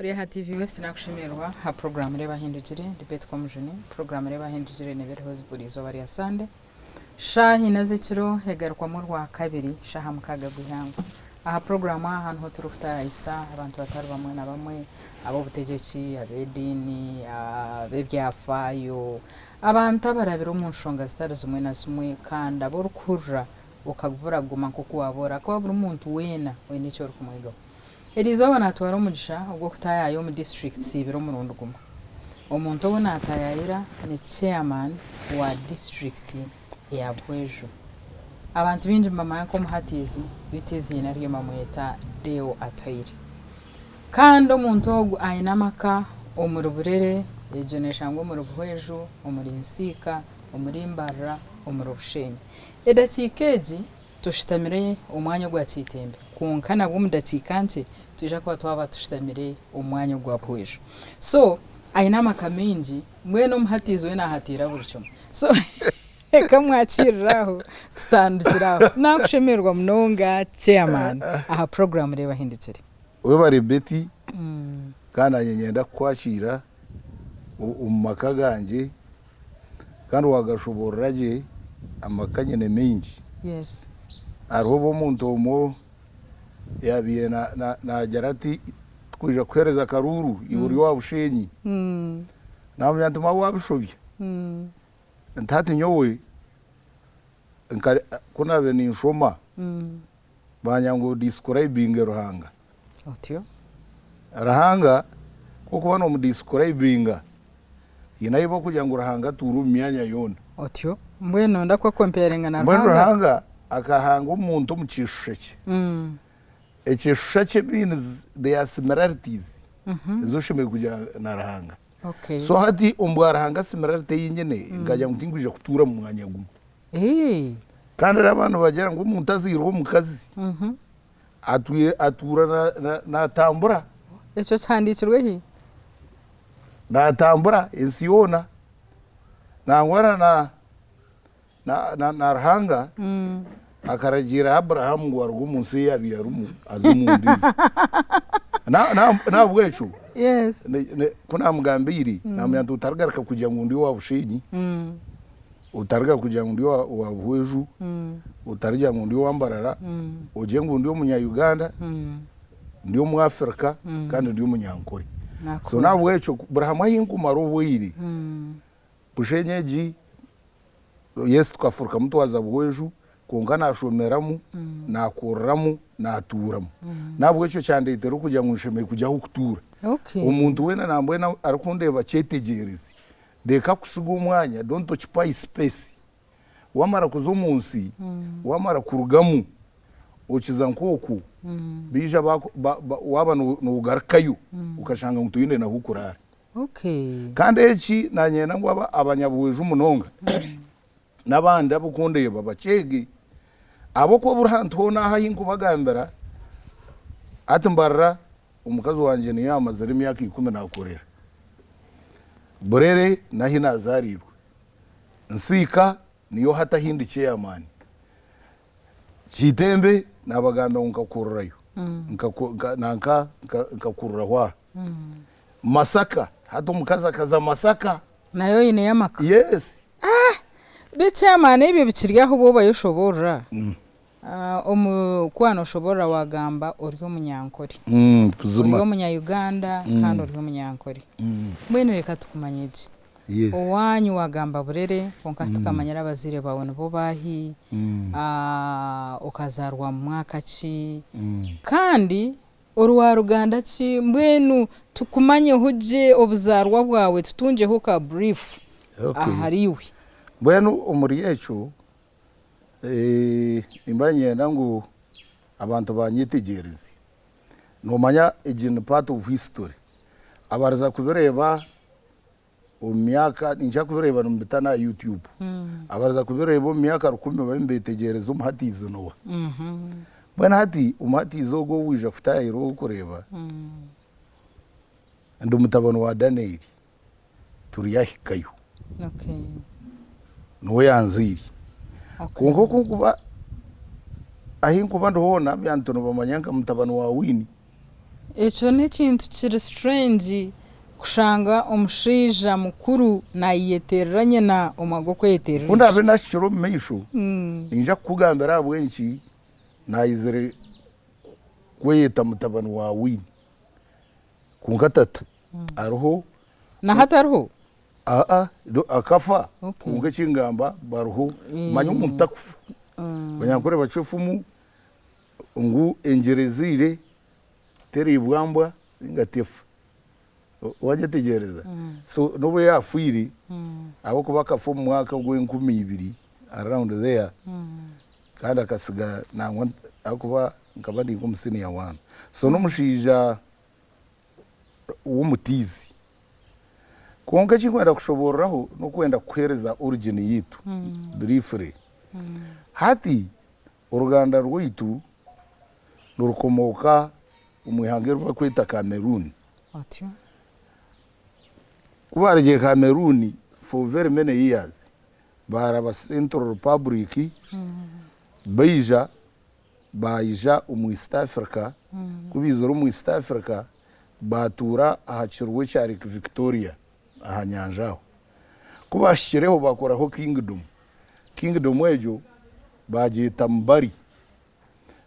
Ori aha TV West nakushemererwa aha puroguraamu Reeba Ahindukire. Ndi Betty Komujuni. Puroguraamu Reeba Ahindukire neeba eriho buri izooba rya Sande shaaha ina z'ekiro egarukwamu Orwakabiri shaaha mukaaga gw'eihangwe. Aha puroguraamu aha niho turikutaayisa abantu batari bamwe na bamwe ab'obutegyeki, ab'ediini, ab'ebyafaayo, abantu abarabire omu nshonga zitari zimwe na zimwe kandi abu orikuhurira okabura kuguma nk'oku waaba ori ahakuba buri muntu weena oine eki orikumwegaho. Eri izooba naatwara omugisha ogw'okutaayaaya omu disiturikiti ibiri omurundi gumwe. Omuntu ou naataayaayira ni chairman wa disiturikiti eya Buhweju. Abantu baingi nibamanya nk'omuhatiizi beitu eiziina rye bamweta Deo Atuhaire. Kandi omuntu ogu aine amaka omuri Burere, egyo neeshangwa omuri Buhweju, omuri Nsiika, omuri Mbarara, omuri Bushenyi. Edakiika egi Tushutamire omu mwanya ogwa Kiitembe, kwonka nabwo omu dakiika nkye twija kuba twaba tushutamire omu mwanya ogwa Buhweju. So, aine amaka maingi, mbwenu omuhatiizi we naahatiira buri kimwe. So, reka mwakiirire aho, tutandikire aho. Naakushemererwa munonga Chairman aha puroguraamu Reeba Ahindukire. Webare Betty, kandi nanye niinyenda kukwakiira omu maka gangye kandi wagashoboorora gye amaka nyine maingi. Hariho obu omuntu omwe yaabaire naagira ati tikwija kukuheereza akaruuru iwe ori owa Bushenyi. Naamanya nti maawe waabishobya. Nti hati nyowe ku naabaire ninshoma banyanga ngu odisikurayibinge Ruhanga. Otyo. Ruhanga ku orikuba noomudisikurayibinga haine ahu barikugira ngu Ruhanga atuura omu myanya yoona. Otyo. Mbwenu nooyenda kwekompeyaringa na Mbwenu Ruhanga? Ruhanga akahanga omuntu omu kyeshusha kye. Ekyeshusha kye means there are similarities ezi oshemereire kugira na Ruhanga. Okay. So hati omu bwa Ruhanga similarity ei nyine nkagira ngu tinkwija kutuura omu mwanya gumwe. Kandi hariho abantu nibagira ngu omuntu azairwe omukazi atuura naatambura. Ekyo kihandiikirwe hi? Naatambura ensi yoona. Nangwa na Ruhanga akaragiira Abrahamu ngu aruge omu nsi ei yaabaire arimu aze omu ndiijo. N'ahabw'ekyo ku naamugambiire naamanya nti otarigaruka kugira ngu ndi owa Bushenyi. Otarigira kugira ngu ndi owa Buhweju, otarigira ngu ndi owa Mbarara, ogire ngu ndi omunya Uganda, ndi omu Africa kandi ndi omunyankore. So nahabwekyo buri hamwe ahu nkumara obwire, Bushenyi egi yes tukafurukamu twaza Buhweju kwonka nashomeramu, nakoreramu, natuuramu. Nahabwekyo kyandeetera okugira ngu nshemereire kugira ah'okutuura. Omuntu weena nambwenu arikundeeba akyetegyereze. Reka kusiga omwanya, don't occupy space. Wamara kuza omu nsi, wamara kurugamu, okiza nk'okwo, baija waaba nogarukayo, okashanga ngu toine nah'okuraara. Kandi eki nanyenda ngu abanyabuhweju munonga n'abandi abarikundeba bakyege, ahabw'okuba buri hantu hoona aha ahu nkubagambira, hati mbarira Omukazi wangye niyo amazire emyaka ikumi nakorera Burere n'ahi nazarirwe. Nsiika niyo hati ahi ndi chairman. Kiitembe nabagambira ngu nkakurirayo nanka nkakuriraho aha. Masaka hati omukazi akaza Masaka. Nayo oyineyo amaka? Yes. Bi chairman ebyo bikiri aho obu obayo oshoborora. Omu ku wanoshoborora wagamba ori omunyankore. Ori omunya Uganda kandi ori omunyankore. Mbwenu reka tukumanye gye. Owanyu wagamba Burere kwonka titukamanyire abazaire baawe nibo baahi, okazaarwa mu mwaka ki, kandi ori wa ruganda ki? Mbwenu tukumanyeho gye obuzaarwa bwawe tutungyeho ka brief ahariiwe. Mbwenu omuri ekyo Nimba niinyenda ngu abantu banyetegyereze. Noomanya egi ni part of history. Abariza kubireeba omu myaka, niinyija kubireeba nimubita n'aha YouTube. Abariza kubireeba omu myaka rukumi babe nibeetegyereza omuhatiizi n'oha. Mbwenu hati omuhatiizi ogu ou waija kutaahira ou orikureeba, ndi mutabani wa Daniel. Turyahikayo. Niwe yanzaire. Kwonka oku nkuba, ahi nkuba ndi hoona abantu nibamanya nka mutabani wa Winnie. Ekyo n'ekintu kiri strange kushanga omushaija mukuru nayeterera nyina omwa gw'okweyeterera Ku ndaabe naahikire omu maisho, niinyija kukugambira ahabw'enki naayizire kweyeta mutabani wa Winnie. Kwonka tata ariho. Na hati ariho? Aa, akafa kwonka eki ngamba bariho. Manya omuntu takufa. Banyankore bacwa efumu ngu engyere ezaire teriibwa mbwa ninga tefa. Wagyetegyereza? So n'obu yaafiire ahabw'okuba akafa omu mwaka ogw'enkumi ibiri around there kandi akasiga nangwa ahabw'okuba nkaba ndi nk'omu senior one. So n'omushaija w'omutiizi. Kwonka eki ndikwenda kushoboororaho n'okwenda kukuheereza origin yaitu briefly. Hati oruganda rwaitu nirukomooka omu ihanga eri barikweta Cameroon. Otyo. Ku baarugire Cameroon for very many years, baaraba Central Republic, baija baija omu East Africa, ku baizire omu East Africa, baatuura aha kirwa ekya Lake Victoria aha nyanja aho. Ku baahikireho baakoraho kingdom. Kingdom egyo baagyeta Mbari.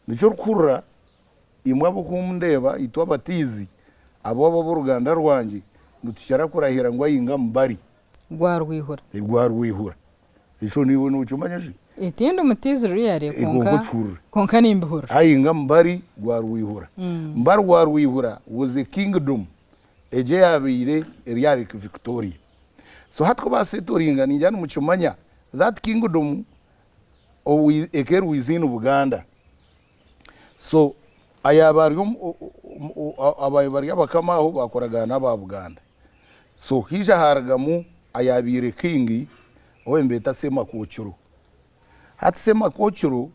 Nikyo orikuhurira imwe ab'okundeeba itwe abatiizi abo ab'oruganda rwangye nitukira kurahira ngu ainga Mbari. Gwa Rwihura. Gwa Rwihura. Ekyo naiwe nokimanya shi? Tindi mutiizi really kwonka kwonka nimbihurira. Ainga Mbari gwa Rwihura. Mbari gwa Rwihura was a kingdom egyo eyabaire eri aha Lake Victoria. So hati ku basettlinga ningira nimukimanya that kingdom eka eri within Buganda. So ayaaba ari ababaire bari abakama aho bakoragana n'aba Buganda. So haija harugamu ayabaire king ou nibeeta Semakokiro. Hati Semakokiro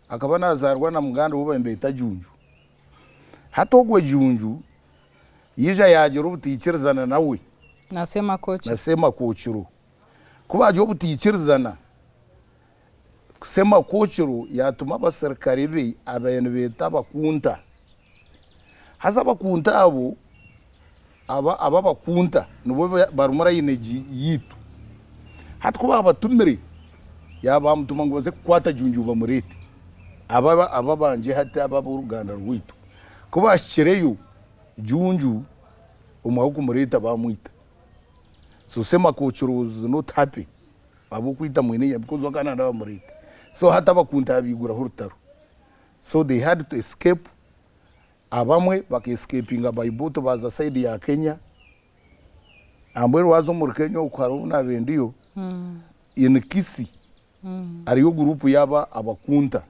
akaba nazaarwa na muganda we ou nibeeta Junju. Hati ogwo Junju yaija yaagira obutaikirizana nawe. Na Semakokiro. Na Semakokiro. Ku baagira obutaikirizana, Semakokiro yaatuma abaserukare be ababaire nibeeta abakunta. Haza abakunta abo, aba abakunta nibo barimu lineage yaitu. Hati ku baabatumire, yaabamutuma ngu baze kukwata Junju bamureete. Aba abangye hati aba ab'oruganda rwaitu. Ku baahikireyo, Junju omwe ah'okumureeta baamwita. So Semakokiro was not happy. Ahabw'okwita mwine nyina because we akaba nayenda bamureete. So hati abakunta yabaiguraho orutaro. So they had to escape, abamwe baka escapinga by boat baaza side ya Kenya. Nambwenu waaza omuri Kenya okwo hariho obu naabaire ndiyo, in Kisii hariyo group y'aba abakunta.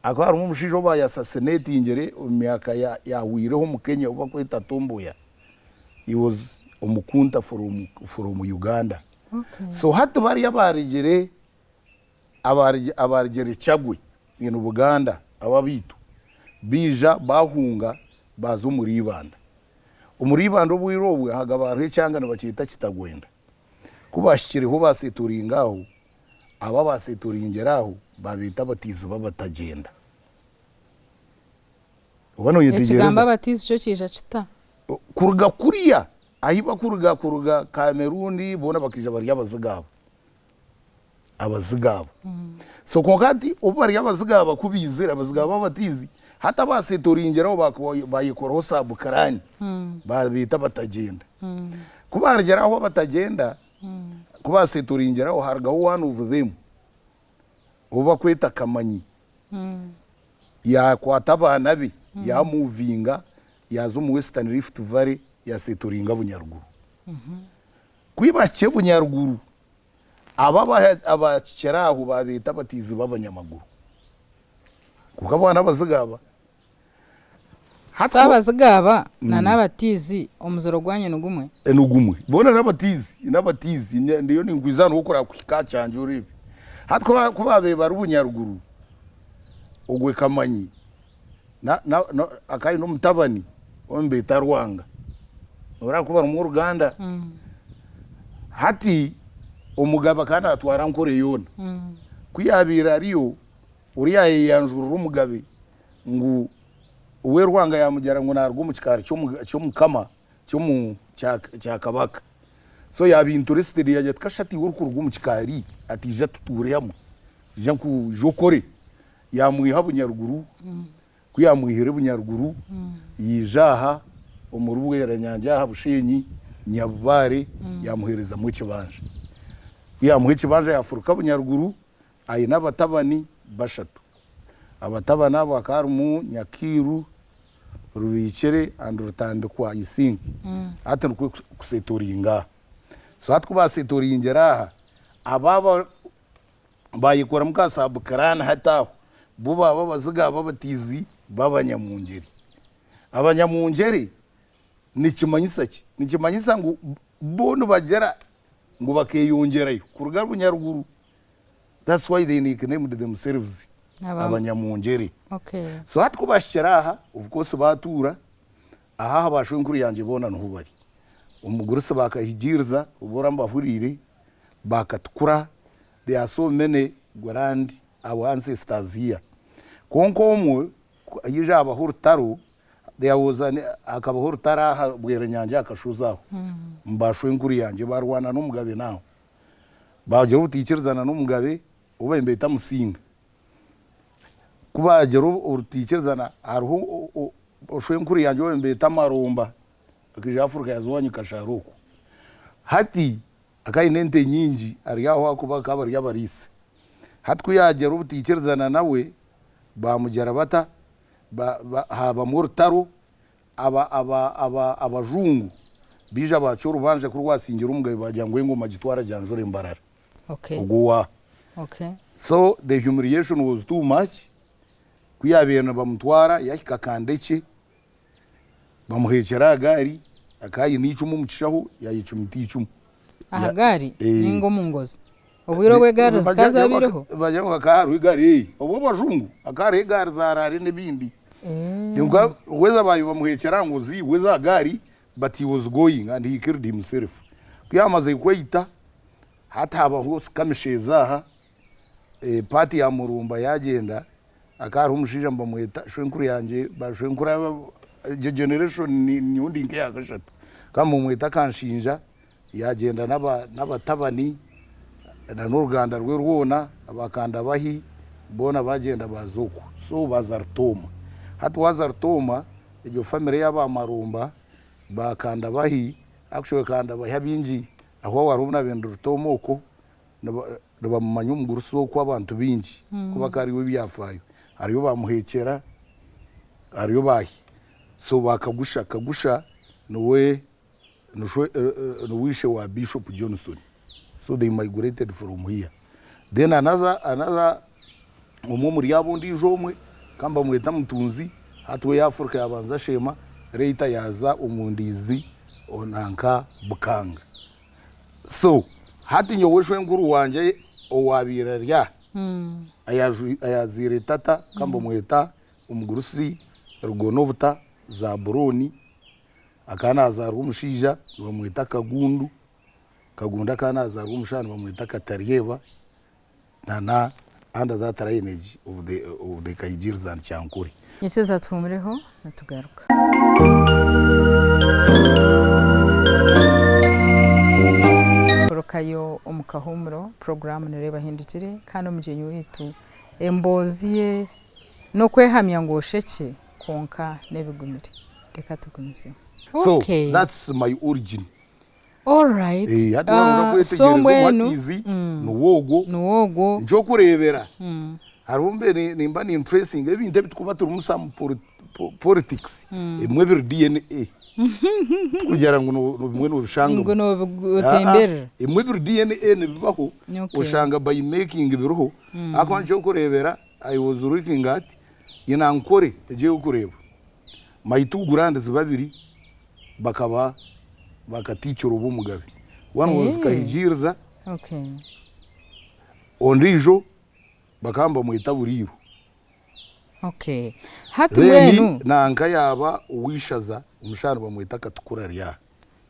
Hakaba harimu omushaija ou baayasasinetingire omu myaka yaahweireho omu Kenya ou barikweta Tom Mboya. He was omukunta from from Uganda. So hati bariya abaarugire abaarugire Kyagwe in Buganda aba abaitu baija baahunga baaza omuri Ibanda. Omuri Ibanda obwire obwe hakaba hariho ekyanga nibakyeta Kitagwenda. Ku baahikireho baaseturinga aho, abo abaaseturingire aho baabeeta abatiizi b'abatagyenda. Oba nooyetegyereza? Ekigambo abatiizi kyo kiija kita? Kuruga kuriya ahi bakuruga kuruga Cameroon boona bakaija bari abaziga abo. Abaziga abo. So kwonka hati obu bari abaziga aba ku baizire, abaziga aba abatiizi, hati abaaseturingire aho baayekoraho sub clan, baabeeta abatagyenda. Ku baarugyera aho abatagyenda, ku baaseturingira aho harugaho one of them ou bakweta Kamanyi, yaakwata abaana be yaamuvinga yaaza omu Western Rift Valley yaaseturinga Bunyaruguru. Ku bahikire Bunyaruguru, abo abahikire aho baabeeta abatiizi b'abanyamaguru. Kwonka boona abaziga aba. So abaziga aba na n'abatiizi omuziro gwanyu ni gumwe? Ni gumwe. Boona n'abatiizi, n'abatiizi. Ndiyo ninkwiza aha niho kuhika aha kyangye oreebe. Hati ku baabaire bari Bunyaruguru, ogwe Kamanyi akaba aine omutabani ou nibeeta Rwanga. Noreeba ku barimu oruganda. Hati omugabe akaba naatwara Ankore yoona. Ku yaabaire ariyo, Oriya yayeyanjurira omugabe ngu We Ruhanga yaamugira ngu naaruga omu kikaari ky'omukama, ky'omu, kya, kya kabaka. So yaaba interested yaagira ati, Kasha ati iwe orikuruga omu kikaari, ati ija tutuure hamwe, ija nku, ija okore. Yaamwiha Bunyaruguru, ku yaamwihire Bunyaruguru, yaija aha omuri Bweranyanja aha Bushenyi, Nyabubaare, yaamuheerezamu ekibanja. Ku yaamuha ekibanja yaafuruka Bunyaruguru, Aine abatabani bashatu. Abatabani abo hakaba harimu Nyakiiru, Rubiikire and Rutandikwa I think. Hati nikwo kusetoringa aha. So hati ku baasetoringire aha, aba aba baayekoramu ka sub clan hati aho, bo baaba abaziga b'abatiizi b'Abanyamungyeri. Abanyamungyeri nikimanyisa ki? Nikimanyisa ngu bo nibagira ngu bakeeyongyerayo kuruga Bunyaruguru. That's why they nicknamed themselves Aba- Abanyamungyere. Okay. So hati ku baahikire aha, of course baatuura, aha aha baashwenkuru yangye boona niho bari. Omugurusi baakahigiiriza, obu oraba mbahuriire, baakatukura, there are so many grand our ancestors here. Kwonka omwe ku haija habaho orutaro, there was an hakabaho orutaro aha Bweranyangi aha kashozi aho, omu baashwenkuru yangye baarwana n'omugabe naaho. Baagira obutaikirizana n'omugabe ou baabaire nibeeta Musinga. Ku baagira obutaikirizana hariho shwenkuru yangye ou baabaire nibeeta Maromba akaija yaafuruka yaaza owa Nyikashaara okwo. Hati akaba aine ente nyingi ari aho ahakuba bakaba bari abariisa. Hati ku yaagira obutaikirizana nawe baamugira bata, haabamu orutaro Abajungu baija baacwa orubanja ku rwasingira omugabe baagira ngu engoma agitware agyanjure Mbarara. Ogwo wa. So the humiliation was too much, ku yaabaire nibamutwara yaahika Kandekye bamuheekyera aha gaari, akaba aine eicumu omu kishaho yaayecumita eicumu. Aha gaari ninga omu ngozi? Obwire obu egaari zikaba zabaireho? Bagira ngu hakaba hariho egaari, obwo abajungu hakaba hariho egaari za rari n'ebindi. Kwonka whether baabaire bamuheekyera aha ngozi whether aha gaari but he was going and he killed himself. Ku yaamazire kweita, hati habaho skirmishes aha, part ya Murumba yaagyenda, hakaba hariho omushaija nibamweta shwenkuru yangye, ba shwenkuru aba egyo generation nyowe ndi nk'eya kashatu, bakaba nibamweta Kanshinja. Yaagyenda n'abatabani n'oruganda rwe rwona, aba Kandabahi boona baagyenda baaza okwo. So baaza Rutooma. Hati waaza Rutooma, egyo famire y'aba Marumba, ba Kandabahi, actually Kandabahi abaingi ahu aho hariho naabaire ndi Rutooma okwo, nibamumanya omugurusi okwo abantu baingi kuba akaba ari ow'ebyafaayo. Hariyo ba Muhekyera, hariyo baahi. So ba Kagusha, Kagusha niwe niwe ishe wa Bishop Johnson so they migrated from here then another another omwe omuri abo ondiijo omwe bakaba nibamweta Mutunzi hati we yafuruka yabanza Sheema later yaaza omu Ndiizi nanka Bukanga so hati nyowe shwenkuru wangye owabaire ari aha ayazaire tata bakaba nibamweta omugurusi Rugonobuta Zaburoni. Akaba naazaarwa omushaija nibamweta Kagundu, Kagundu akaba naazaarwa omushaija nibamweta Kataryeba na under that lineage of the, of the Kahigiiriza and Kyankore. Nyikiriza tuhumureho nitugaruka. Turukayo omu kahuumuro, puroguraamu nereeba ehindukire kandi omugyenyi waitu emboozi ye n'okwehamya ngu oshekye kwonka n'ebigumire. Reka tugumizemu. So Okay. that's my origin. Alright. Eh, hati waaba Ah, nokwetegyereza so mbwenu omuhatiizi niwe ogwo. niwe ogwo. Eky'okureebera hariho mbe nimba ni tracing ebintu ebi turikuba turimu some politics ebimwe biri DNA tikugira ngu bimwe nobishangamu. Ngu nobitemberera. Ebimwe biri DNA nibibaho Okay. oshanga by making biriho ahakuba nk'ekyokureebera I was looking at in Ankole egyo ey'okureeba My two grands babiri bakaba bakatiikiro b'omugabe. One was Eh. Kahigiiriza, Okay. ondiijo bakaba nibamweta Buriiro. Okay. Hati Then mbwenu. nanka yaaba ow'eishaza omushaija nibamweta Katukura Ryaha.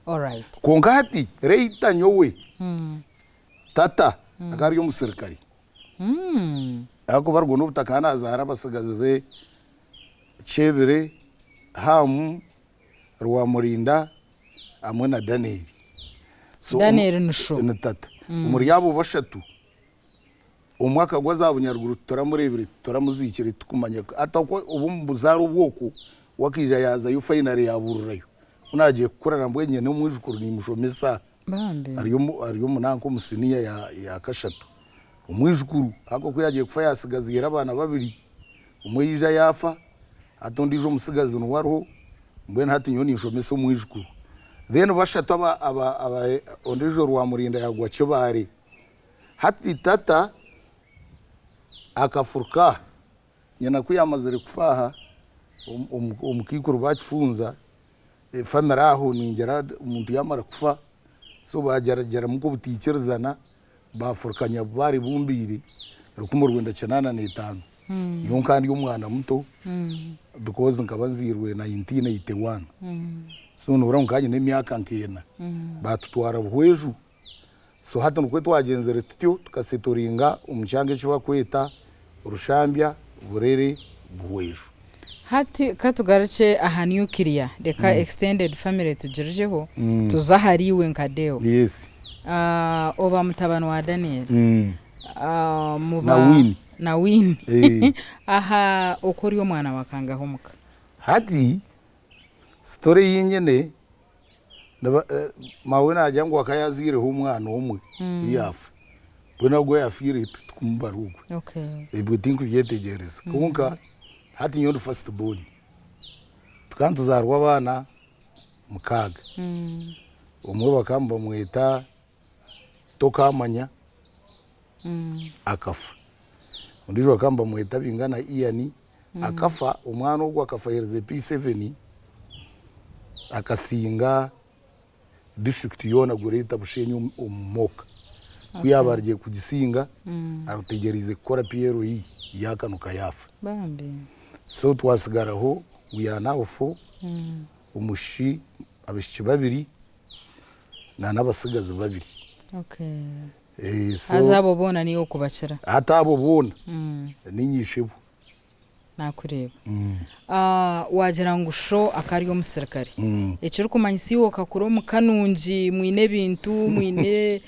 Alright. Kwonka hati Reita nyowe tata akaba ari omusirikare. Ahakuba Rugonobuta akaba naazaara abatsigazi be Kyebire. Hamu, Rwamurinda hamwe na Daniel. So, Daniel ni sho. Ni tata. Omuri abo bashatu, omwe akagwa za Bunyaruguru tituramureebire, tituramuziikire, titukumanya. Hati okwo obu omu buzaare obwo okwo, we akaija yaazayo finally yaaburirayo. Ku naagiye kukura nambwenu nyine omwijukuru nimushomesa. Bambi. Ari omu ari omu nanka omu siniya ya ya kashatu. Omwijukuru ahabw'okuba ku yaagiye kufa yaatsigaziire abaana babiri. Omwe yaija yaafa, hati ondiijo omutsigazi niwe ariho, mbwenu hati nyowe ninshomesa omwijukuru. Then bashatu aba aba aba ondiijo Rwamurinda yaagwa Kibaare. Hati tata akafuruka, nyina ku yaamazire kufa aha, omukaikuru baakifunza, efamire aho ningira omuntu yaamara kufa, so baagyeragyeramu nk'obutaikirizana, baafuruka Nyabubaare bumbiire 1985. Nyowe nkaba ndi omwana muto because nkaba nzairwe 1981, so noreeba ngu nkaba nyine emyaka nk'ena. Baatutwara Buhweju. So hati nikwo twagyenzire tutyo tukasetoringa omu kyanga eki barikweta Rushambya, Burere, Buhweju. Hati ka tugarukye aha nuclear, reka extended family tugirugyeho tuze ahari iwe nka Deo. Yes. Oba mutabani wa Daniel. Muba Na Winnie. Na Winnie. Eh. Aha oku ori omwana wa kangahe omuka? Hati story ei nyine Maawe naagira ngu akaba yaazaireho omwana omwe ku yaafa, mbwenu ogu oyafiire titukumubara ogwe, ebyo tinkubyetegyereza kwonka hati nyowe ndi first born, tukaba nituzaarwa abaana mukaaga, omwe bakaba nibamweta Tokamanya akafa, ondiijo bakaba nibamweta Bingana Ian akafa, omwana ogwo akafa aheerize P7 akasinga disiturikiti yoona Greater Bushenyi omu mock, ku yaaba arugire kugisinga arutegyereize kukora PLE yaakanuka yaafa. So twatsigaraho we are now four, omwishiki abaishiki babiri n'abatsigazi babiri. So Haza abo boona niiwe okubakira? Hati abo boona niinye ishebo. Naakureeba. Waagira ngu sho akaba ari omusirikare. Ekirikumanyisa iwe okakura omu ka nungi mwine ebintu, mwine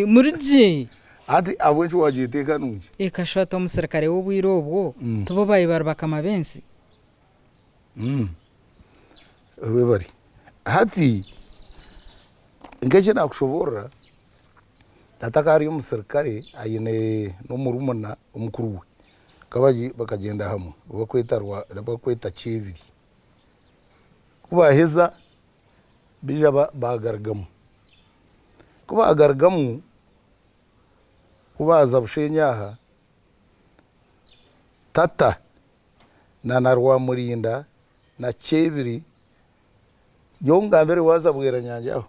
muri gye. Hati ahabw'enki waagyeta eka nungi? Eka sho hati omusirikare w'obwire obwo tibo baabaire bari bakama b'ensi? Webare. Hati nk'eki naakushoboorora, tata akaba ari omusirikare aine n'omurumuna omukuru we, bakagyenda hamwe barikweta Kyebiri. Ku baaheza baija baagarugamu, ku baagarugamu, ku baaza Bushenyi aha, tata na Rwamurinda na Kyebiri, nyowe ngambire waaza Bweranyangi aho,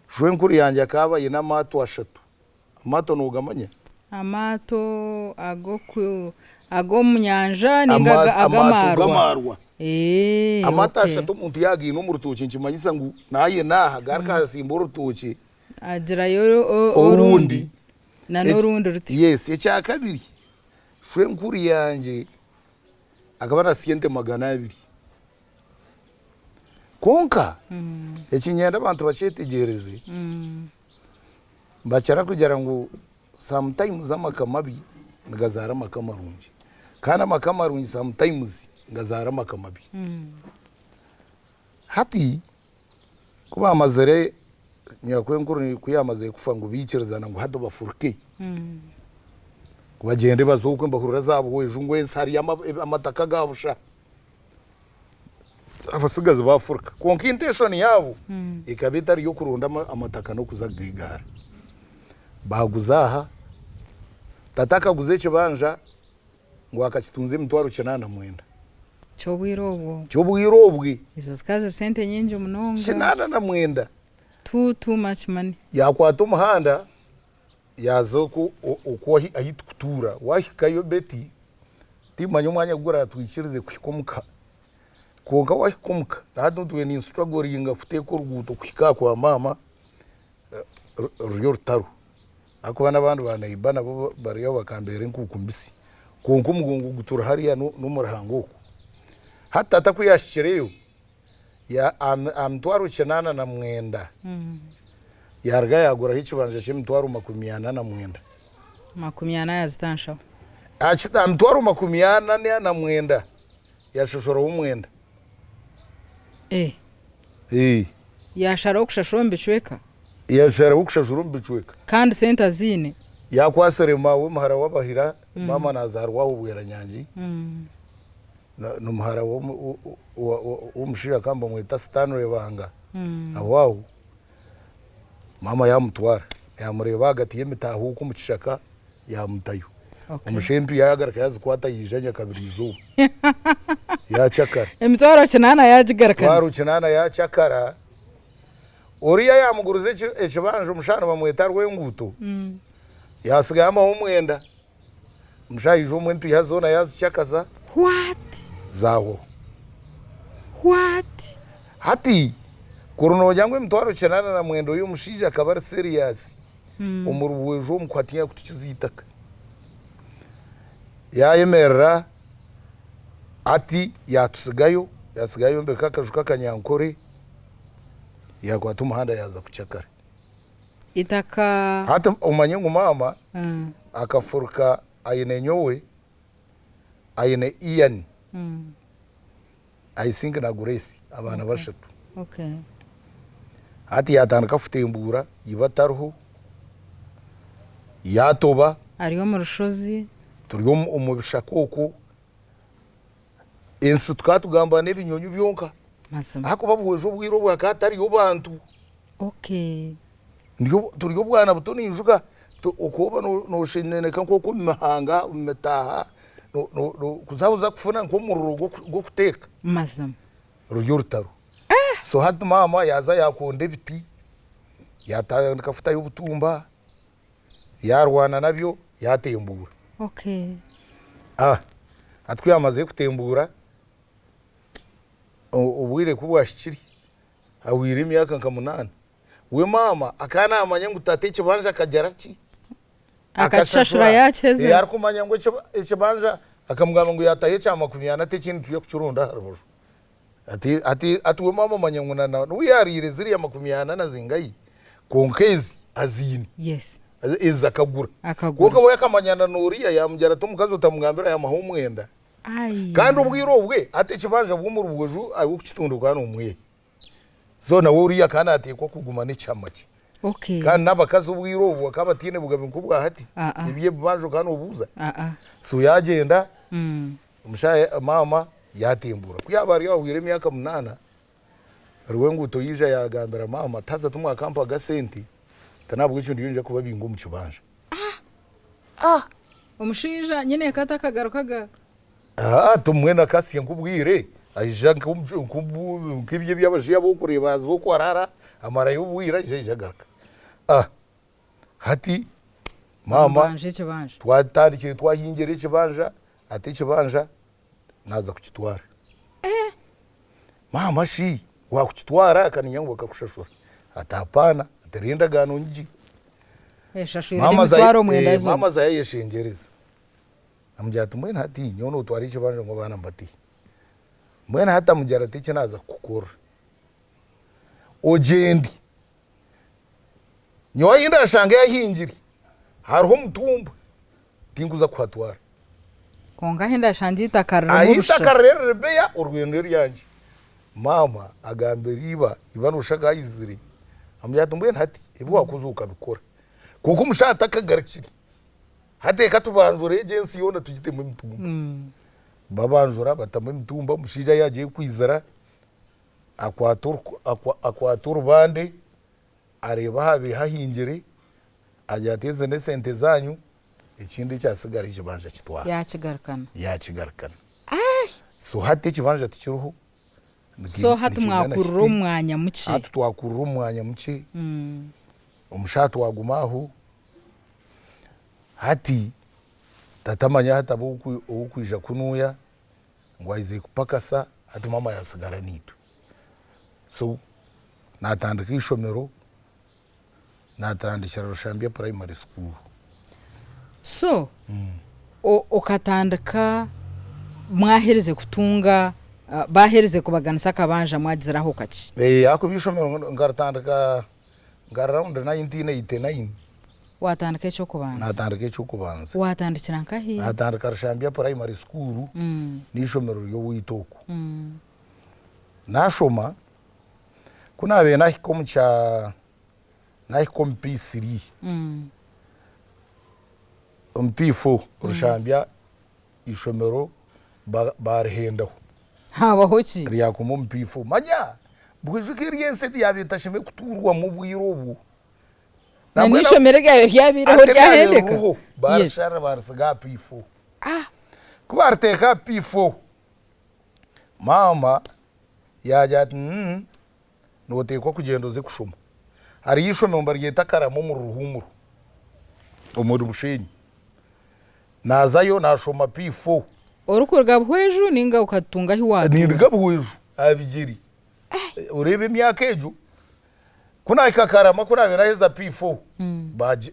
Shwenkuru yangye akaba aine amaato ashatu. Amaato noogamanya? Amaato ag'omu nyanja nainga Amaato ag'amaarwa? g'amaarwa. Eeh, Amaato okay. ashatu omuntu yaagaine omu rutookye nikimanyisa ngu naayenda aha garuka asimba orutookye Agirayo orundi orundi. na n'orundi rutyo. Yes, ekyakabiri shwenkuru yangye akaba na sente 200. Kwonka eki niinyenda abantu bakyetegyereze, nibakira kugira ngu sometimes amaka mabi nigazaara amaka marungi kandi amaka marungi sometimes nigazaara amaka mabi. Hati ku baamazire nyakwenkuru ku yaamazire kufa ngu baikirizana ngu hati bafuruke ngu bagyende baze okwe nibahurira za Buhweju ngu ensi hariyo amataka ga busha. Abatsigazi baafuruka kwonka intention yaabo ekaba etari y'okuronda amataka n'okuza kugaigahara. Baaguza aha, tata akaguza ekibanja ngu akakitunza emitwaro 89. Ky'obwire obwo? Ky'obwire obwe. Ezo zikaba ziri sente nyingi munonga. 89. Too too much money. Yaakwata omuhanda yaaza okwo okwo ahi turikutuura. Waahikayo Betty, Timmanya omwanya ogu oraatwikirize kuhika omuka. Kwonka waahika omuka, na hati ntuuire ninsitragoringa kuteeka oruguuto kuhika aha kwa maama ruri orutaro ahakuba n'abandi ba neighbour nabo bari aho bakambeera enkuuku mbisi. Kwonka omugongo gutuura hariya n'omu ruhanga okwo. Hati tata ku yaahikireyo, aha mitwaro 89, yaaruga yaaguraho ekibanja ky'emitwaro 49. 40 yaazita nshaho. Aha mitwaro 49 yaashashuraho omwenda. Eh. Yaasharaho kushashura omu bicweka? Yaasharaho kushashura omu bicweka. Kandi sente aziine? Yaakwatsire maawe muhara w'Abahira, maama naazaarwa aho Bweranyangi. N'omuhara w'omushaija bakaba nibamweta Stanley Banga aho aho. Maama yaamutwara yaamureeba ahagati y'emitaahuuko omu kishaka yaamutayo. Omushaija empiiha yaagaruka yaazikwata yaija nyakabiri izooba yaacakara. Emitwaro kinaana yaagigarukana. Emitwaro kinaana yaacakara. Oriya yaamuguriza ekibanja omushaija nibamweta Rwenguuto yaatsigayo amuha omwenda. Omushaija omwe empiiha zoona yaazikyakaza What? zaahwaho. What? Hati kuri noogira ngu emitwaro 89 oyo omushaija akaba ari serious omu rubwejwa omu kuhatinya kutukiza eitaka. Yaayemerera hati yaatutsigayo, yaatsiga yaayombeka akaju k'akanyankore, yaakwata omuhanda yaaza kukyakara. Itaka. Hati omanye ngu maama akafuruka aine nyowe, aine Ian, I think na Grace abaana bashatu. Hati yatandika kutembuura iba atariho, yatoba. Ari omu rushozi. Turi omu bishaka okwo, ensi tukaba tugamba n'ebinyonyi byonka. Mazima. Ahakuba buhweza obwire obwo hakaba hatariyo bantu. Okay. Turi obwana buto ninjuka okwoba nosheneneka nk'oku omu mihanga omu mitaaha kuza oza kufuna nk'omuriro gw'okuteeka. Mazima. Ruri orutaro. So hati maama yaaza yaakonda ebiti yaatandika kutayo obutumba yaarwana nabyo yaatembuura. Okay. Hati ku yaamazire kutembuura obwire ku bwahikire Ahweire emyaka nka munaana. We maama akaba naamanya ngu tata ekibanja akagira ki? Akakishashura yaakiheza. Eh, arikumanya ngu ekibanja akamugamba ngu yaataho ekya 40 ati ekindi turiyo kukironda aha rubaju. Ati ati ati we maama omanya ngu na n'obu yaariire ziriya 40 na zingahi, kwonka ezi aziine. Yes. Ezi akagura. Akagura. Kwonka we akamanya na n'oriya yaamugira ati omukazi otamugambira yaamuha omwenda. Kandi obwire obwe hati ekibanja bwe omu rubaju ahabw'okukitunda okaba nomweha. So nawe oriya akaba nateekwa kuguma n'ekihama kye. Kandi n'abakazi obwire obwo bakaba bataine bugabe nk'obwa hati. Eby'ebibanja okaba nobuuza. So yagyenda omushaija maama yatembuura. Ku yaaba ari ahweire emyaka munaana, Rwenguuto yaija yagambira maama ati haza timwakampaga sente, ati n'ahabw'ekyo ndiyo ninza kubabinga omu kibanja. Omushaija nyineeka atakagarukaga. Aa tumwena akasya nk'obwire aija nk'ebyo eby'abashaija b'okureeba aza oku araara amarayo obwire aija aija agaruka. Ah hati maama Bamubanja ekibanja. twatandikire twahingira ekibanja hati ekibanja naaza kukitwara. Maama shi waakukitwara akaninya ngu bakakushashura ati hapaana ati reero endagaano ngi. Eshashwire emitwaro mwenda zoona. Maama aza yayeshengyereza amugira ati mbwenu hati nyowe notwara ekibanja ngu abaana mbate. Mbwenu hati amugira ati eki naaza kukukorera ogyende nyowe ahi ndashanga yahingire hariho omutumba tinkuza kuhatwara. Kwonka ahi ndashanga eitaka ririmu Ahi busha. eitaka riri riribeya orwendo eryangye. Maama agambira iba, iba noshusha akaba aizire, amugira ati mbwenu hati ebi wakoze okabikora kwonka omushaija atakagarukire hati reka tubanjure egi ensi yoona tugitemu emitumba. Babanjura batamu emitumba omushaija yaagira kwizira akwata orubande areeba ahabaire hahingire agira ati ezi n'esente zaanyu ekindi ekyatsigara ekibanja kitware. Yaakigarukana. Yaakigarukana. So hati ekibanja tikiriho. So hati mwakurira omu mwanya mukye. Hati twakurira omu mwanya mukye. Omushaija twaguma aho. Hati tata manya hati abe ow'okwija kunuuya ngu aizire kupakasa hati maama yaatsigara naitwe. So naatandika eishomero. Natandikira Rushambya Primary School. So, okatandika mwaherize kutunga Baaherize kubaganisa akabanja mwagizire aho kakye? Ahakuba eishomero nkaritandika nka round 1989. Waatandika eky'okubanza? Naatandika eky'okubanza. Waatandikira nkahi? Naatandika Rushambya Primary School, n'eishomero ry'owaitu okwo. Naashoma, ku naabaire naahika omu kya, naahika omu P3, omu P4, Rushambya Eishomero baarihendaho. Haabaho ki? Ryakoma omu P4. Manya bwijuka eri ensi yaabaire etashemereire kutuurwamu obwire obwo. Na n'eishomero eryabaire ryabaireho ryahendeka? Ririho baarishara baarisiga aha P4. Ku baariteeka aha P4, maama yaagira ati nooteekwa kugyenda oze kushoma. Hariyo eishomero nibaryeta Karama omuri Ruhumuro, omuri Bushenyi. Naazayo naashoma P4. Orikuruga Buhweju nainga okatunga ahu waatuura? Ninduga Buhweju aha bigyere. Oreeba emyaka egyo, ku naahika Karama ku naabaire naaheza P4, baagi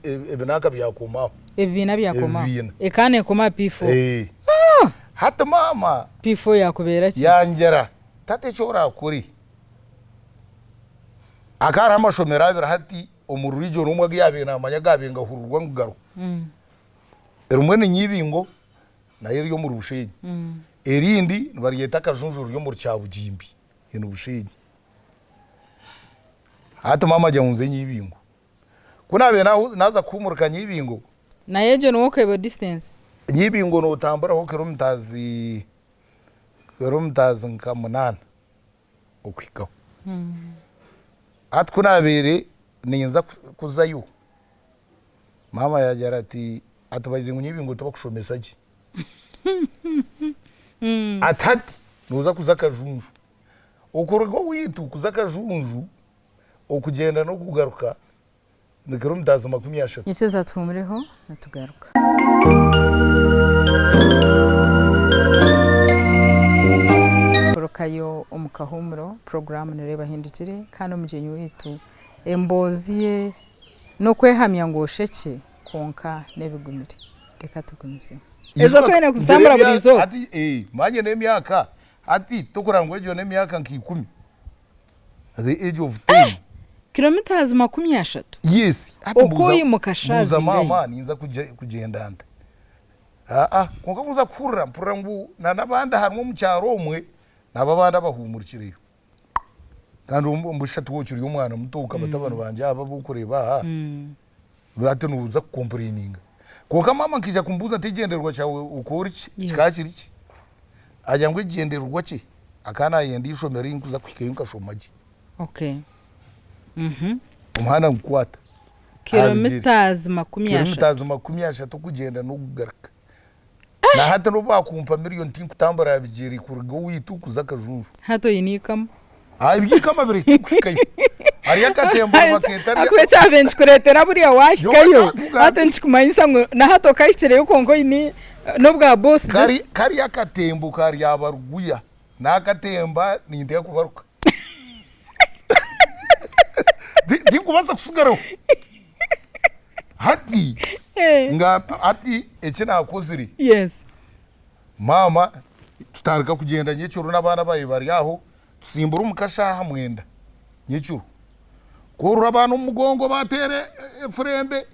ebinanka byakoma aho. Ebibiina byakoma aho? Ebibiina. Ekaba neekoma aha P4? Ee. Hati maama. P4 yaakubeera ki? Yangira, tata eki oraakore, hakaba hariho amashomero abiri hati omu region omwe agu yaabaire naamanya agaabaire nigahurirwa ngu gariho. Rimwe ni Nyibingo nayo eri omuri Bushenyi. Erindi nibaryeta Akajunju riri omuri Kyabugimbi in Bushenyi. Hati maama agira ngu nze Nyibingo. Ku naabaire naaza kuhuumurika Nyibingo. Nayo egyo ni walkable distance? Nyibingo nootamburaho kilometres nka munaana. okuhikaho. Hati ku naabaire ninza kuzayo, maama yaagira ati, ati bagize ngu Nyebingo tibakushomesa gye. Ati hati nooza kuza Kajunju. Okuruga owaitu kuza Kajunju, okugyenda n'okugaruka ni kilometres 30. Nyikiriza tuhumureho nitugaruka. Turukayo omu kahuumuro, puroguraamu nereeba ehindukire kandi omugyenyi waitu emboozi ye n'okwehamya ngu oshekye kwonka n'ebigumire. Reka tugumizemu. Ezo ku oine kuzitambura buri izooba. Manya n'emyaka hati tokureba ngu egyo n'emyaka nka ikumi. The age of 10. Eh! Kilometres 30? Yes. Hati Oku mbuuza, oyimuka shaaha mbuuza zingahi? maama ninza kugyenda nta? Aa, kwonka ku nza kuhurira, mpurira ngu na n'abandi harimu omu kyaro omwe, nabo abandi abahuumurikireyo. Kandi omu shatu okiri omwana muto nka batabani bangye aba abu orikureeba aha, hati nooza kukompureyininga. Kwonka maama nkaija kumubuuza nti ekigyendererwa kyawe okora ki? Yes. Kikaba kiri ki? Agira ngu ekigyendererwa kye akaba nayenda eishomero ei nkuza kuhikayo nkashoma gye. Okay. Mhm. Omuhanda ngukwata. Kilometres 30. Kilometres 30 okugyenda n'okugaruka. Na hati n'obu bakumpa million tinkutambura aha bigyere kuruga owaitu kuza Kajunju. Hati oine eikama? Ah, eby'eikama biri tikuhikayo. Hariyo akatembo nibakeeta rya. Ahakuba ekyabaire nikikureetera buriya waahikayo, hati nikikumanyisa ngu na hati okahikireyo kwonka oine n'obwa boss just. Kariya akatembo ka Ryabaruguya naakatemba ninteeka kubaruka. Tinkubaasa kusigaraho. Hati nga hati eki naakozire. Yes. Maama tutandika kugyenda nyekiro n'abaana baawe bari aho, tusimbura omu kashaaha mwenda nyekiro. Kworora abaana omu mugongo baateera efurembe.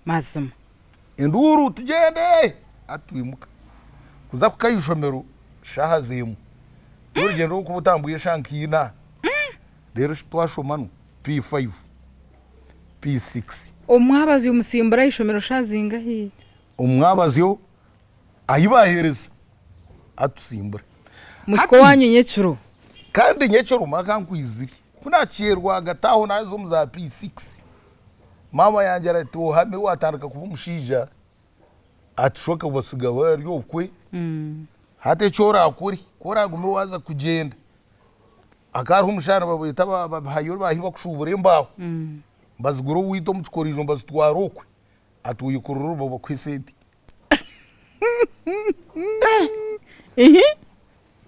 Mazima. Enduuru tugyende! Hati twimuka kuza kuka aha ishomero shaaha z'emwe. N'orugyendo rw'okuba otambwire eshaaha nka ina. Reero shi twashoma nu P5, P6. Omwabazyo musimbura aha ishomero shaaha zingahi? Omwabazyo ahi baaheereza atusimbura. Muhika owaanyu nyekiro. Kandi nyekiro maka nkwizire. Ku naakyerwa ahagati aho naaza omu za P6, maama yangira ati ohame waatandika kuba omushaija, ati shoka obasiga bari okwe. Hati eki oraakore, ku oraagume waaza kugyenda, hakaba hariho omushaija nibamweta Babihayo baahi bakushuubura embaaho, bazigura owaitu omu kikoriijo nibazitwara okwe. Ati oyekorere oruba bakuhe esente.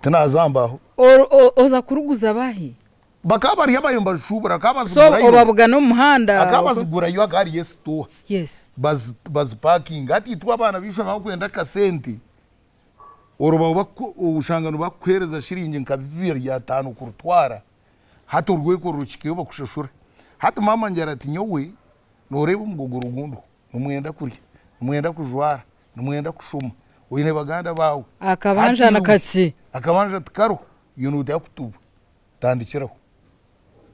Tinaza mbaho. Oza kuruguza bahi? Bakaba bari abayo nibazishubura bakaba So bazigurayo. obabugana omu muhanda? Bakaba bazigurayo hakaba hariyo esitowa. Yes. Bazipakinga. Hati itwe abaana b'eishomero abakwenda akasente. Orubaho baku oshanga nibakuheereza shiringi nka bibiri ataano kurutwara, hati orwekorera okihikayo bakushashura. Hati maama angira ati nyowe nooreeba omugogoro ogu ndiho, nimwenda kurya, nimwenda kujwara, nimwenda kushoma, oine baganda baawe. Akabanja Hati ni iwe kakye. akabanja tikariho, iwe nooteekwa kutuba, tandikiraho.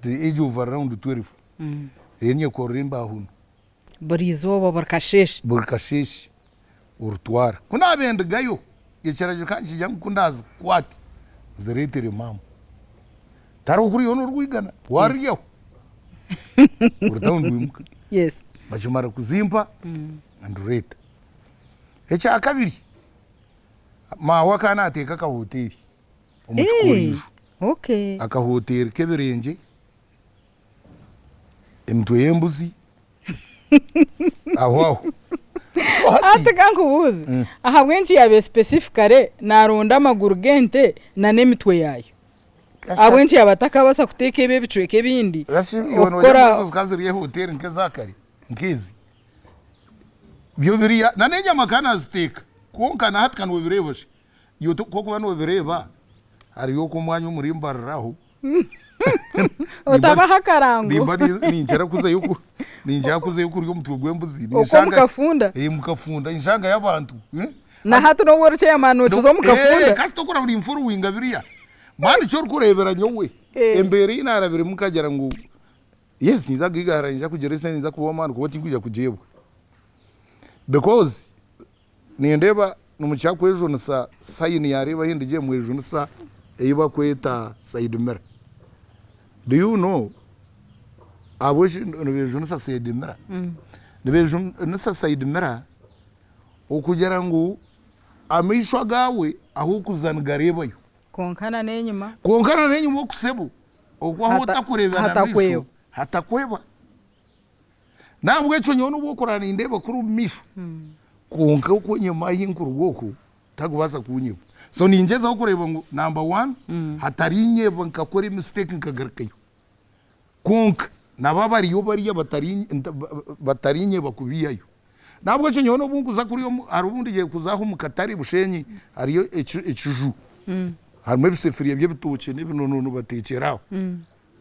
The age of around 12. Reero nyekorera embaaho. Buri izooba buri kasheeshe. Buri kasheeshe orutwara. Ku naabaire ndugayo, ekiragiro kikaba nikigira ngu ku ndaazikwate nzireetere maama. Tihariho kuriho n'orwigana, waaruryaho orutaho nirwimuka. Bakimara kuzimpa, ndureeta. Ekya kabiri, maawe akaba naateeka akahoteeri omu kikoriijo. Akahoteeri k'ebirengye. Emitwe y'embuzi aho aho. So hati Hati kankubuuze, ahabw'enki yaabaire specifically naaronda amaguru g'ente na n'emitwe yaayo? Ahabw'enki yaaba atakabaasa kuteeka ebi ebicweka ebindi Rashi iwe noogira okukora ngu ezo zikaba ziri ehoteeri nk'eza kare nk'ezi? Byo biriya na n'enyama akaba naaziteeka kwonka na hati ka noobireeba shi iwe ku orikuba noobireeba hariyo okwo omwanya omuri Mbarara aho Otabaho akarango. Nimba ninkira kuzayo ku ninkira kuzayo kurya omutwe gw'embuzi. Okwo Ninshanga mukafunda. Eh mukafunda enshanga y'abantu. Eh? Na hati n'obu ori chairman okiza omu kafunda. Eh, kasita okora buri nfuruwinga biriya. Mani eki orikureebera nyowe Eh. embeera ei naarabiremu nkagira ngu yes ninza kugigahara ninza kugira esente ninza kuba ow'amaani kuba tinkwija kugyebwa. Because Nindeeba nimukira kwejunisa sayini yareeba ahi ndigye mwejunisa ei bakweta side mirror. Do you know ahabw'eki nibejunisa side mirror? Nibejunisa side mirror okugira ngu amaisho agaawe ahu orikuza nigareebayo. Kwonka na n'enyima. Kwonka na n'enyima oku sebo, oku ahu otakureebera na maisho hatakweba. N'ahabw'ekyo nyowe n'obu okuraara nindeeba kuri omu maisho, kwonka okwo enyima ahu nkuruga okwo tarikubaasa kuunyeba. So ningyezaho kureeba ngu number one hatarinyeba nkakora emistake nkagarukayo. Kwonka nabo abariyo bariya batarinyeba kubiihayo. N'ahabw'ekyo nyowe n'obu nkuza kuriya hariho obu ndigiye kuza aho omu katare Bushenyi hariyo ekiju harimu ebisefuriya by'ebitookye n'ebinonono bateekyera aho.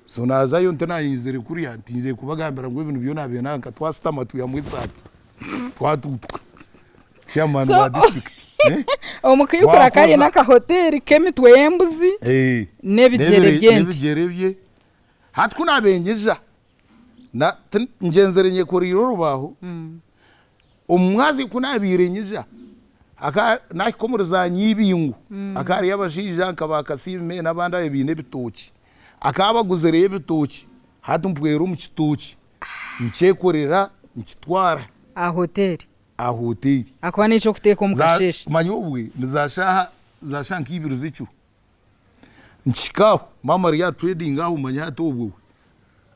So naazayo nti naayenzire kurya nti ngiire kubagambira ngu ebi nibyo naabaire nanka twashutama twihamu esaati twatuutuka. Chairman So wa district eh, omu Kayihura akaba aine twakoza akahoteeri k'emitwe y'embuzi eh, n'ebigyere n'ebire- by'ente. n'ebigyere bye. Hati ku naabaire nyija na ti ngyenzire nyekoreire orubaaho, omu mwazyo ku naabaire nyija hakaba naahika omuri za Nyibingo hakaba hariyo abashaija nka ba Kasiime n'abandi ababaire baine ebitookye. Akaba aguzireyo ebitookye, hati mpwera omu kitookye, nkyekorera nkitwara. Aha hoteeri. Aha hoteeri. Ahakuba n'eky'okuteeka omu kasheeshe. Manya obwe ni za shaaha za shaaha nka ibiri z'ekiro. Nkihika aho, maama ari aha trading aho manya hati obwe we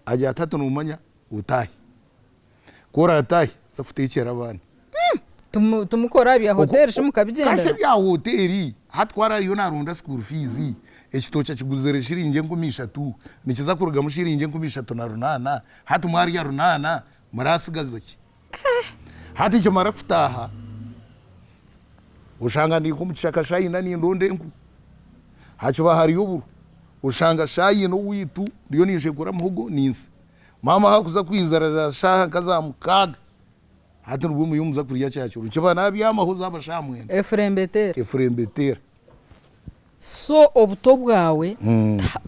agira ati hati noomanya otaahe. Ku oraataahe nza kuteekyera abaana. Timukora bya hoteeri shi mukabigyendera? Kasha ebya hoteeri hati ku araabe ariyo naaronda school fees, ekitookye akiguzire shiringi 3000, nikiza kurugamu shiringi 3800, hati mwarya runaana muraasigaza ki? Hati nkimara kutaaha, oshanga ndi nk'omu kishaka shaaha ina nindonda enku, hakiba hariyo oburo, oshanga shaaha ina owaitu ndiyo ninshekura muhogo ninsa. Maama ahu arikuza kwizira za shaaha nka za mukaaga. Hati nibwo muriyo nimuza kurya kyakiro. Nkiba naabyamaho zaaba shaaha mwenda. Efurembe eteera. Efurembe eteera. So obuto bwawe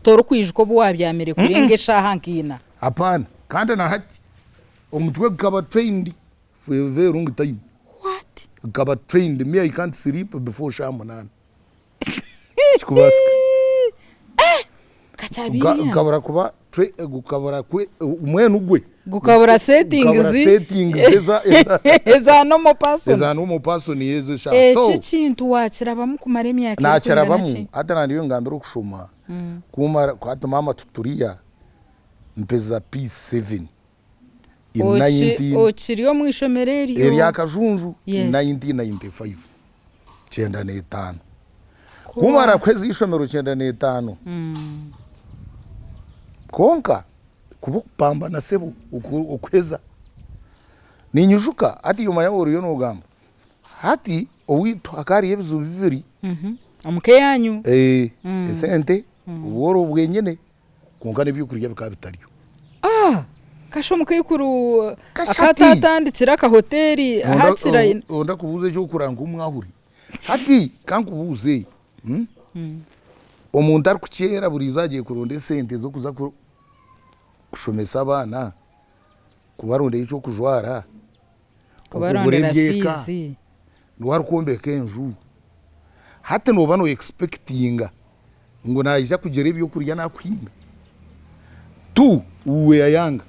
torikwijuka obu waabyamire kurenga eshaaha nka ina? Hapaana. Kandi na hati omutwe gukaba trained for a very long time. What? Gukaba trained, me I can't sleep before shaaha munaana. Tikikubaasika. Kakyabiriya. Gukabura kuba gukabura mbwenu gwe. Gukabura settings. Settings eza eza normal person. Eza normal person ezo sha. Eki ekintu wakirabamu kumara emyaka erikwingana ki? Nakirabamu hati na ndiyo ningambira okushoma kumara hati maama tuturiya mpeza P7 in 19 Okiri omu ishomero eryo? Erya Kajunju in 1995. 95. Kumara kuheza eishomero 95, kwonka kuba okupambana sebo okuheza. Ninyijuka hati iwe omanya oriyo nogamba, Hati owaitu hakaba hariyo ebizibu bibiri. Omuka eyanyu? Esente, obworo bwenyine kwonka n'ebyokurya bikaba bitariyo. Ah! Kasha omukaikuru akatatandikire akahoteeri hakira. Onda kubuuza eky'okuranga nk'omwahuri. Hati kankubuuze, omuntu arikukyera buriizooba agiire kuronda esente z'okuza kushomesa abaana, kubarondera eky'okujwara, okugura Kubarondera eby'eka, fiizi. niwe arikwombeka enju. Hati nooba no expectinga ngu naija kugira ebyokurya nakuhinga? Two, we were young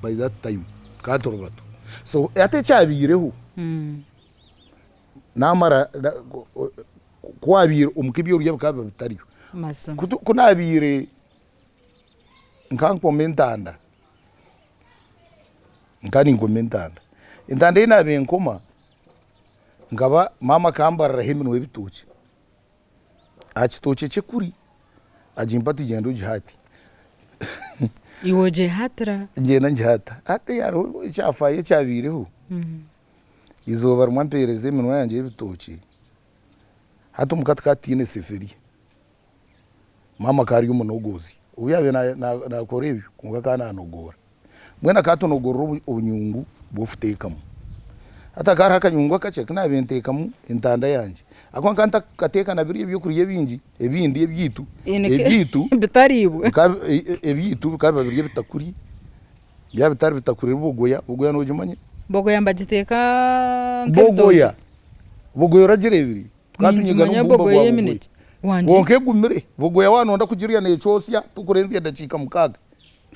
by that time, tukaba turi bato. So hati ekyabaireho, namara ku wabiire omuka ebyokurya bikaba biba bitariyo. Mazima. Ku nabiire nka nkoma entanda, Nkaba ninkoma entanda. Entanda ei naabaire nkoma, nkaba maama akambariraho eminwa y'ebitookye. Aha kitookye kye kuri, agimpa ati gyenda ogihaate. Iwe ogyehaatira? Ngyenda ngihaata. Hati hariho ekyafaayo ekyabaireho, eizooba rimwe ampeereza eminwa yangye y'ebitookye, hati omuka tukaba tutaine sefuriya. Maama akaba ari omunogoozi. Obu yaabaire naakora ebyo, kwonka akaba naanogoora. Mbwenu akaba atunogoorera obunyungu bw'okuteekamu. Hati hakaba hariho akanyungu akakye aku naabaire nteekamu entanda yangye. Ahabw'okuba nkaba ntakateeka na biriya ebyokurya ebingi ebindi ebyaitu, ebyaitu Bitariibwe. Ebyaitu bikaba biba biri ebitakuri, byaba bitari bitakuri bogoya, bogoya noogimanya? Bogoya nibagiteeka nk'ebitookye? Bogoya, bogoya oragireebire? Tukaba Ninkimanya n'omubumba bogoya gwa bogoya. y'eminekye. Wangi. Kwonka egumire. Bogoya waaba noyenda kugirya nekyosya tokurenzya edakiika mukaaga.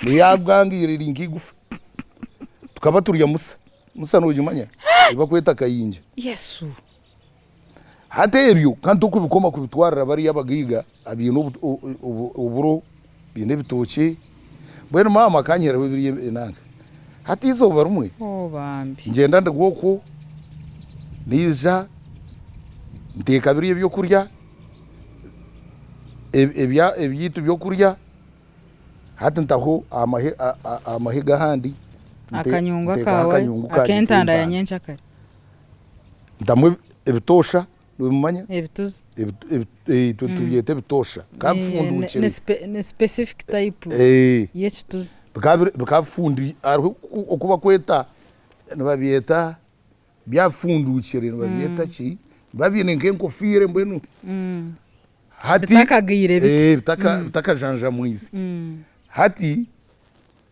Neyabwangiire eri nk'eigufa. Tukaba turya musa. Musa nogimanya? Ei bakweta kayinja. Yesu! Hati ebyo ka ntokubikoma kubitwarira bariya abagaiga abaine oburo, baine ebitookye. Mbwenu maama akanyihaho ebiri enanka. Hati eizooba rimwe Oh bambi. ngyenda nduga okwo, naija nteeka biriya ebyokurya, ebyaitu byokurya, hati ntaho aha mahega ahandi, Akanyungu nteekaho akaawe akanyungu kangye ak'entanda ya k'entanda. nyenkyakare. Ntamu ebitoosha nobimanya? Ebituzi. Itwe tubyeta ebitoosha bikaba bifundukire. Ni specific type y'ekituzi. Bikaba bifundikire hariho oku bakweta nibabyeta byafundukire nibabyeta ki? Nibiba biine nk'enkofiira mbwenu hati Bitakagaire biti. Bitakajanjamwize. Hati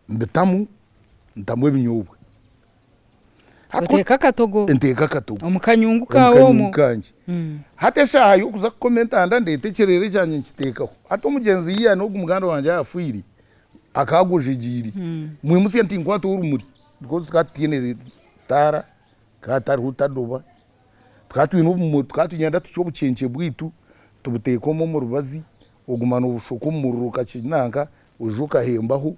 mbitamu ntamu ebinyobwa. Oteeka akatogo. Nteeka akatogo. Omu kanyungu kaawe omwo. Omu kanyungu kangye. Hati eshaaha y'okuza kukoma entanda ndeeta ekireere kyangye nkiteekaho. Hati omugyenzi Ian ogu muganda wangye ahafiire akaba agwejegyeire. Mwimutsye nti nkwata orumuri because tukaba tutaine taara, hakaba hatariho tadoba. Tukaba twine obumuri, tukaba tugyenda tucwa obucenkye bwaitu tubuteeka omu omurubazi, oguma nobushoka omu muriro okakinanka, oija okahembaho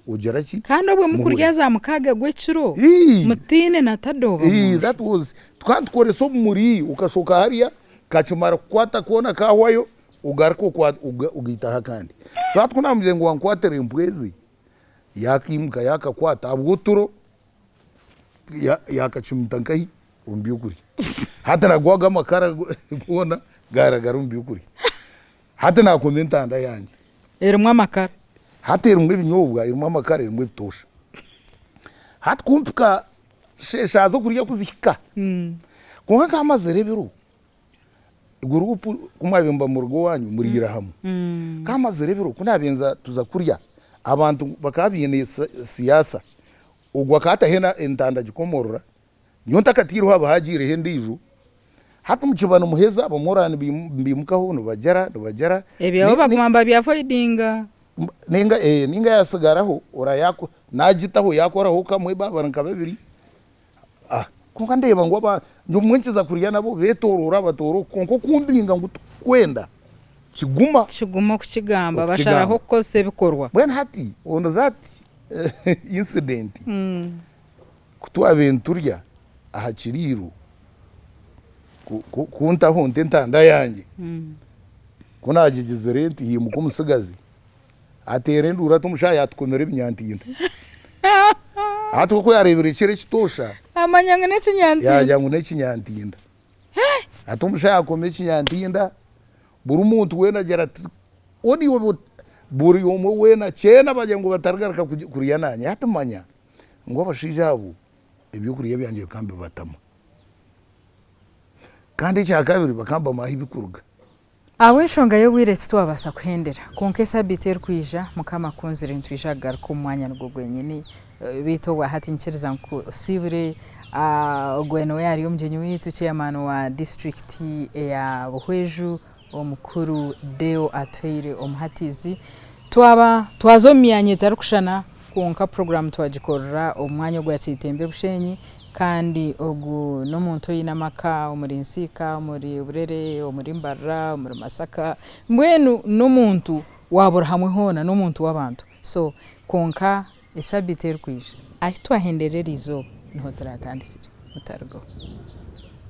ogira ki? Kandi obwe mukurya za mukaaga gw'ekiro mutaine na tadoba munju. That was, tukaba nitukoresa obumuri, okashoka hariya kakimara kukwata koona kahwayo ogaruka ogaitaho akandi. So hati ku naamugizire ngu wankwatira empwezi, yaakaimuka yaakakwata ahabw'oturo yaakacumita nkahi? Omu byokurya. Hati nago ago amakara goona gaaragara omu byokurya. Hati naakoma entanda yangye. Erimu amakara. Hati erimu ebinyobwa, erimu amakara, erimu ebitoosha. Hati ku mpika eshaaha z'okurya kuzihika, kwonka nkaba mazire ebiro, guruupu ku mwabaire muba muruga owaanyu muriira hamwe. Nkaba mazire ebiro ku naabaire nza tuza kurya, abantu bakaba baine siyaasa, ogwo akaba ataho entanda agikomorora, Nyowe ntakataireho haba hagiireho endiijo. Hati mukiba nimuheza bamwe oraba nibaimukaho nibagyera nibagyera. Ebyabo baguma nibabyavoidinga. Ninga ninga yasigaraho oraba nagitaho yakoraho kamwe baba bari nka babiri. Kwonka ndeeba ngu obumwe nkiza kurya nabo betoroora batoora oku kwonka okumbinga ngu tikukwenda kiguma. Kiguma okukigamba basharaho kukozesa ebikorwa. Mbwenu hati on that incident. Ku twabaire niturya aha kiriiro, ku ntaho nti entanda yangye, ku naagigizire nti haimuka omutsigazi ateera enduuru ati omushaija yaatukomera ebinyantinda. Hati we ku yaareebire kiri ekitoosha, Amanya ngu n'ekinyantinda. yaagira ngu n'ekinyantinda. Hati omushaho akoma ekinyantinda, buri muntu weena agira ati, Oni buri omwe weena kyeena bagira ngu batarigaruka kurya naanye. Hati manya ngu abashaija abo ebyokurya byangye bikaba nibibatama. Kandi ekyakabiri bakaba nibamanya ahu birikuruga. Ahabw'enshonga y'obwire titwabaasa kuhendera, kwonka esabiiti erikwija Mukama akunzire nitwija kugaruka omu mwanya nigwo gwenyini. Beitu obwa hati nyikiriza ngu osiibure ogwo niwe ari omugyenyi waitu chairman wa disiturikiti eya Buhweju omukuru Deo Atuhaire Omuhatizi. Twaba twaza omu myanya etarikushushana kwonka puroguraamu twagikorera omu mwanya ogwa Kiitembe Bushenyi kandi ogu n'omuntu oine amaka omuri Nsiika, omuri Burere, omuri Mbarara, omuri Masaka mbwenu n'omuntu wa buri hamwe hoona n'omuntu w'abantu so kwonka esabiiti erikwija ahu twahenderera eriizooba niho turatandikire mutarigaho.